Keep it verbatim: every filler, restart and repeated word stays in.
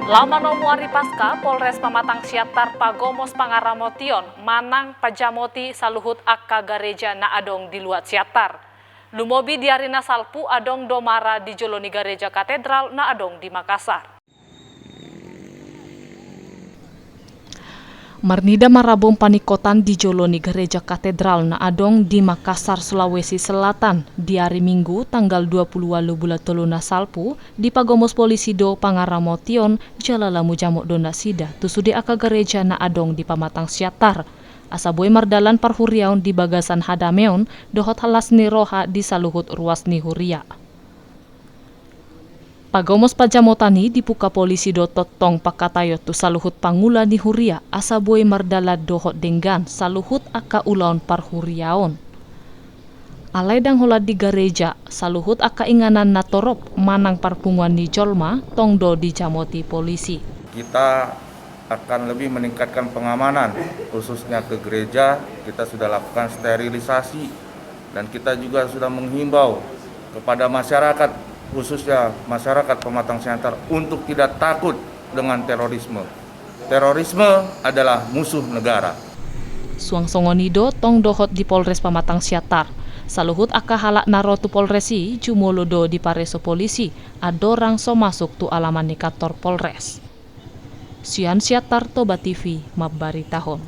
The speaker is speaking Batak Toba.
Laho manomu ari Paska, Polres Pamatang Siantar pagomos pangaramotion manang panjamoti saluhut angka gareja na adong di luat Siantar. Lumobi di ari na salpu adong do mara di jolo ni gareja katedral na adong di Makassar. Marnida marabon paningkotan di jolo ni gareja katedral na adong di Makassar, Sulawesi Selatan, di ari Minggu tanggal dua pulu ualu bulan tolu na salpu, dipagomos polisi do pangaramotion jala lamu jamot do nasida tu sude angka gareja na adong di Pamatang Siantar, asa boi mardalan parhuriaon di bagasan hadameon dohot las ni roha di saluhut ruas ni huria. Pagomos panjamotan i dibuka polisi do tongtong pangkataion tu saluhut pangula ni huria asa boi mardalan dohot denggan saluhut angka ulaon parhuriaon. Alai ndang holan di gareja, saluhut angka inganan na torop manang parpunguan ni jolma tong do dijamoti polisi. Kita akan lebih meningkatkan pengamanan, khususnya ke gereja. Kita sudah lakukan sterilisasi, dan kita juga sudah menghimbau kepada masyarakat, khususnya masyarakat Pematang Siantar, untuk tidak takut dengan terorisme. Terorisme adalah musuh negara. Suang songon i do tong dohot di Polres Pamatang Siantar. Saluhut angka halak na ro tu Polres i jumolo do dipareso polisi andorang so masuk tu alaman ni kantor Polres. Sian Siantar, Toba T V mambaritahon.